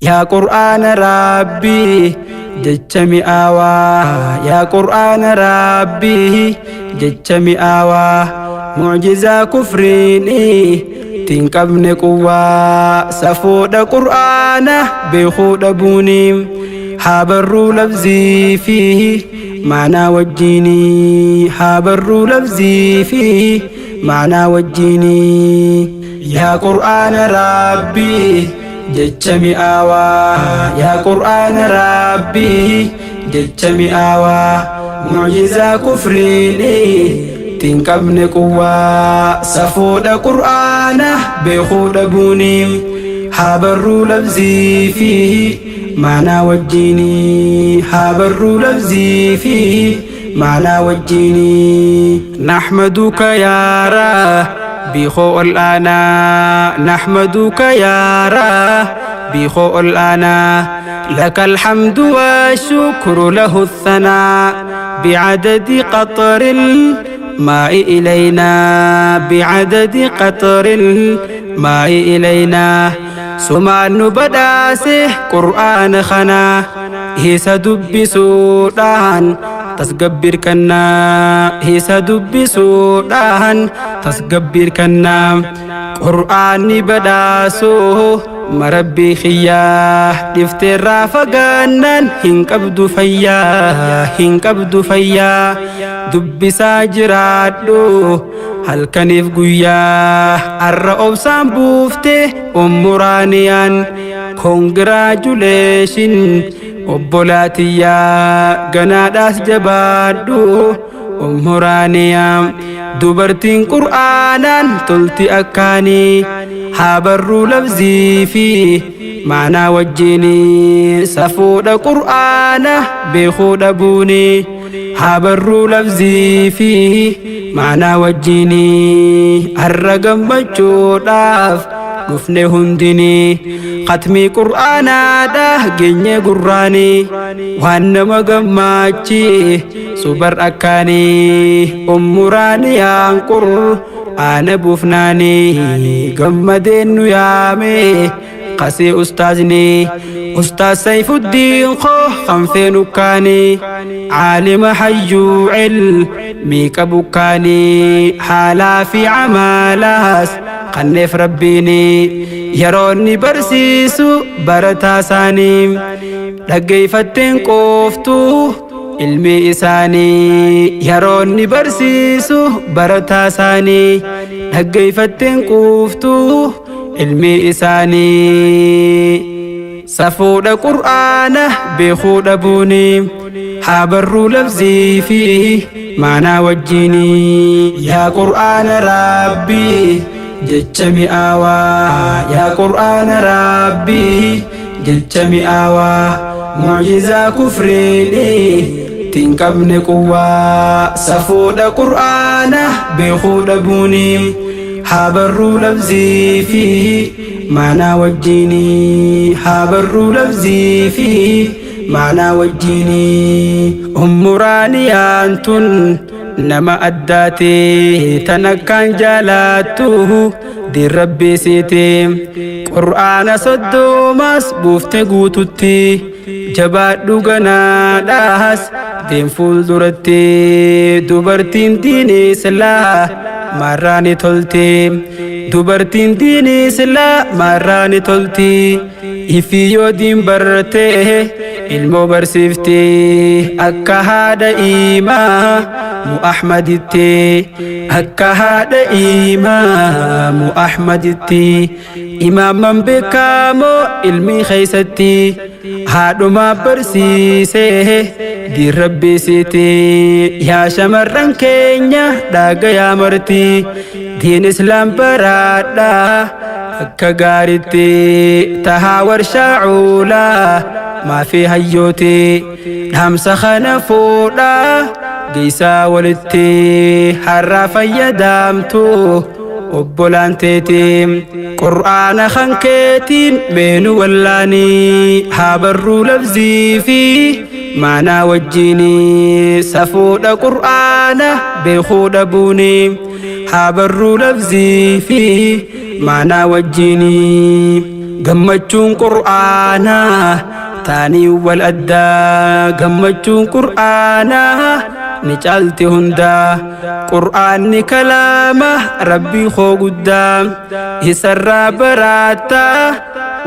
Yaa Qur'aana Rabbii jecha mi'aawaa, yaa Qur'aana Rabbii jecha mi'aawaa, mucjizaa kufriini tiin qabne quwwaa, safuudha Qur'aana beekuu dhabuuni, haa barruu lafzii fi maanaa wajjiinii, haa barruu lafzii fi maanaa wajjiinii. Yaa Qur'aana Rabbii jecha mi'aawaa, yaa Qur'aana Rabbii jecha mi'aawaa, mucjizaa kufriini tiin qabne quwwaa, safuudha Qur'aana beekuu dhabuuni, haa barruu lafzii fi maanaa wajjiinii, haa barruu lafzii fi maanaa wajjiinii. Naxmaduka yaa Rabbii koo ol aanaa, naxmaduka yaa Rabbii koo ol aanaa, laka alhamdu washukru lahu thanaa بعدد قطر الماء إلينا، بعدد قطر الماء إلينا. سمان بداسه قرآن خنا هيسا دبسودان tasgabbir kannaa, isa dubbisuudhaan tasgabbir kannaa. Qur'aanni badhaasoo marabbii xiyyaa dhifteerraa fagaannaan hin qabdu fayyaa, hin qabdu fayyaa. Dubbisaa jiraadhu halkaniif guyyaa. Arra obsaan buufte ummuraaniyaan, congratulation obbolaatiyyaa, ganaadhaas jabaadhu ummuraaniyaa. Dubartiin Qur'aanaan tolti akkaanii, haa barruu lafzii fi maanaa wajjiinii, safuudha Qur'aana beekuu dhabuuni, haa barruu lafzii fi maanaa wajjiinii. Har'a gammachuudhaaf dhufne hundinii, khatmii Qur'aanaadha geenye gurraanii, waan nama gammaachi subar akkaanii. Ummuraaniyaan Qur'aana buufnaanii gammadeen nu yaame qasee ustaazni, Ustaaz Sayfuddiin koo kanfee nukkaanii, caalima hayyuu cilmii qabukkaanii, haalaa fi amaalaas kanneef Rabbiini. Yeroo inni barsiisu barataa isaanii dhaggeeffatteen qooftuu ilmi isaanii, yeroo inni barsiisu barataa isaanii dhaggeeffatteen quuftuu ilmi isaanii. Safuudha Qur'aana beekuu dhabuuni, haa barruu lafzii fi maanaa wajjiinii. Yaa Qur'aana Rabbii jecha mi'aawaa, yaa Qur'aana Rabbii jecha mi'aawaa, mucjizaa kufriini tiin qabne quwwaa, safuudha Qur'aana beekuu dhabuuni, haa barruu lafzii fi maanaa wajjiinii, haa barruu lafzii fi maanaa wajjiinii. Ummuraaniyaan tun nama addaati, tan akkaan jaalattu diin Rabbii siiti. Qur'aana 30s buufte guututti, jabaadhu ganaadhaas deem fuulduratti. Dubartiin diinii silaa maarraani tolti, dubartiin diinii silaa maarraani tolti. Ifii yoo diin barte ilmoo barsiifti, akka haadha imaa mu Ahmaditti, akka haadha imaa mu Ahmaditti. Imaaman beekamoo ilmii keessatti haadhumaa barsiise diin Rabbiisiiti. Yaa shamarran keenya dhaagayaa marti, diin Islaam baraadha akka gaaritti, tahaa warshaa cuulaa maafi hayyooti. Dhaamsa kana fuudhaa geessaa walitti, har'aa fayyadamtu obbolaan teeti. Qur'aana kan keetiin meenu wallaanii, haa barruu lafzii fi maanaa wajjiinii, safuudha Qur'aana beekuu dhabuuni, haa barruu lafzii fi maanaa wajjiinii. Gammachuun qur'aanaa taanii wal addaa, gammachuun qur'aanaa ni caalti hundaa. Qur'aanni kalaama rabbii koo guddaa, isarraa baraattaa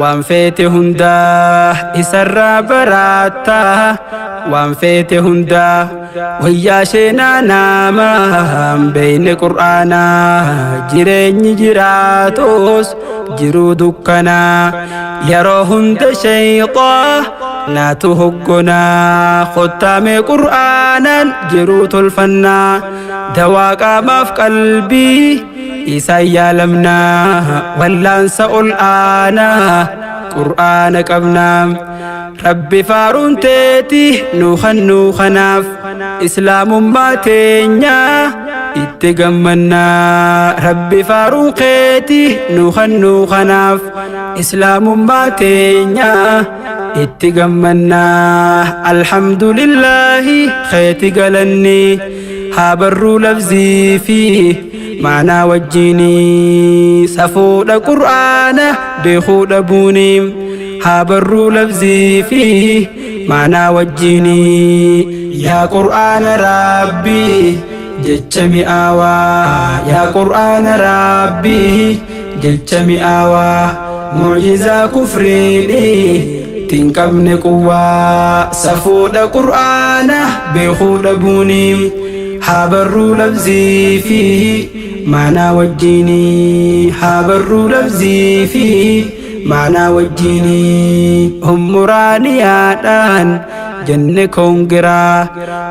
waan feete hundaa, isarraa baraattaa waan feete hundaa. Wayyaa sheenaa namaa beeyne qur'aanaa, jireenyi jiraatus jiruu dukkanaa. Yeroo hunda shayxaa naatu hoggonaa, kottaamee qur'aanaan jiruu tolfannaa. Dawaa qaamaaf qalbii isaan yaalamnaa, wallaansa ol aanaa qur'aana qabnaa. Rabbi faaruun teeti nu kannuu kanaaf, islaamummaa teenyaa itti gammannaa. Rabbi faaruun keeti nu kannuu kanaaf, islaamummaa teenyaa itti gammannaa. Alhamdulillaahi keeti galanni, haa barruu labzii fi maanaa wajjiinii. Safuudha qur'aana beekuu dhabuuni, haa barruu labzii fi maanaa wajjiinii. Yaa qur'aana rabbii jecha mi'aawaa, yaa qur'aana rabbii jecha mi'aawaa, mucjizaa kufriini tin qabne quwwaa. Safuudha qur'aana beekuu dhabuuni, haa barruu labzii fi maanaa wajjiinii, haa barruu labzii fi maanaa wajjiinii. Ummuraaniyaadhaan jenne koongiraa,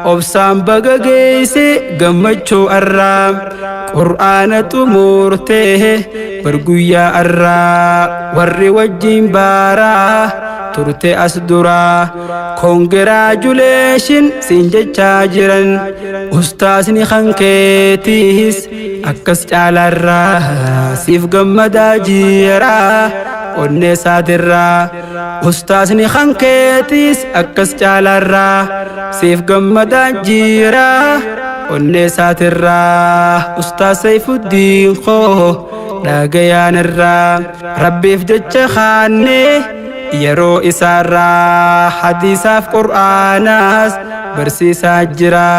obsaan baga geeyse gammachuu arraa. Qur'aana xumurtee barguyyaa arraa, warri wajjiin baaraa turte as duraa congratulation siin jechaa jiran. Ustaasni kan keetiis akkas caalaarraa siif gammadaa jiraa onnee isaatirraa. Ustaasni kan keetiis akkas caalaarraa siif gammadaa jiraa onnee isaatirraa. Ustaas Sayfuddiin koo dhagayaanirraa rabbiif jecha kaannee yeroo isaarraa hadiisaaf qur'aanaas barsiisaa jira.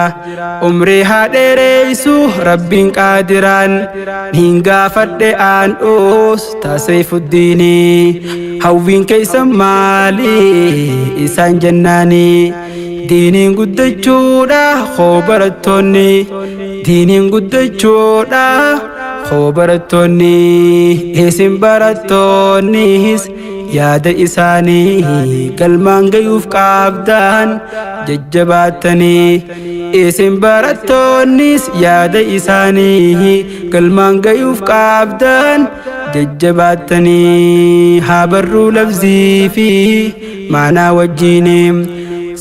Umrii haa dheereysu rabbiin qaadiraan, niin gaafadhe aan ustaas Sayfuddiinii, hawwiin keeysan maali isaan jennaanii, diiniin guddachuudha koo barattoonni, diiniin guddachuudha koo barattoonni. Isin barattoonnis yaada isaanii galmaan gayuuf qaabdaan jajjabaattanii. Isin barattoonnis yaada isaanii galmaan gayuuf qaabdaan jajjabaattanii. Haa barruu labzii fi maanaa wajjiini,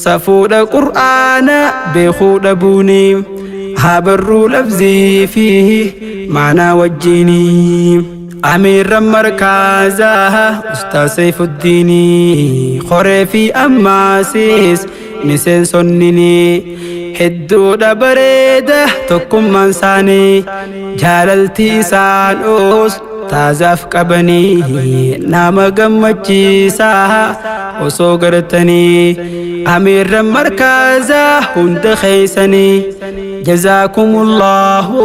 safuudha qur'aana beekuu dhabuuni, haa barruu labzii fi maanaa wajjiini. Amiirran markaazaa Ustaaz Sayfuddiinii qoree fi ammaasis miseensonnini hedduudha bareeda tokkummaan isaanii, jaalalti isaan ustaazaaf qabanii nama gammachiisaa osoo gartanii. Amiirran markaazaa hunda keeysanii jazaakumullahu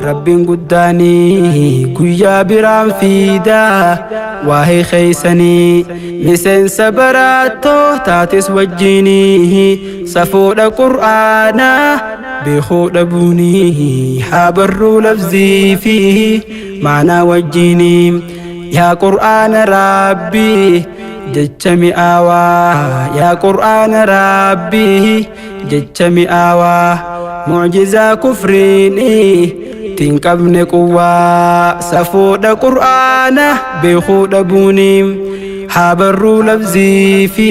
rabbiin guddaanii guyyaa biraan fiidaa waa'ee keeysanii. Miseensa barattoo taatis wajjiinii, safuudha qur'aanaa beekuu dhabuunii, haa barruu labzii fi maanaa wajjiinii. Yaa qur'aana rabbii jecha mi'aawaa, yaa qur'aana rabbii jecha mi'aawaa, mucjizaa kufriinii tin qabne quwwaa. Safuudha qur'aana beekuu dhabuunii, haa barruu labzii fi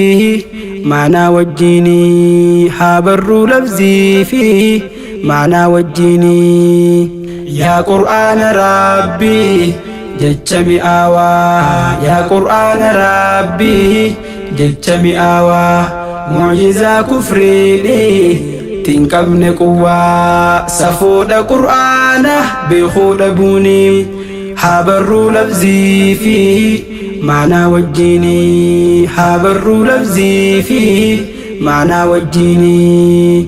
maanaa wajjiinii, haa barruu labzii fi maanaa wajjiinii. Yaa qur'aana rabbii jecha mi'aawaa, yaa qur'aana rabbii jecha mi'aawaa, mucjizaa kufriinii tin qabne quwwaa. Safuudha qur'aana beekuu dhabuunii, haa barruu labzii fi Ma'naa wajjiinii haa barruu lafzii fi ma'naa wajjiinii.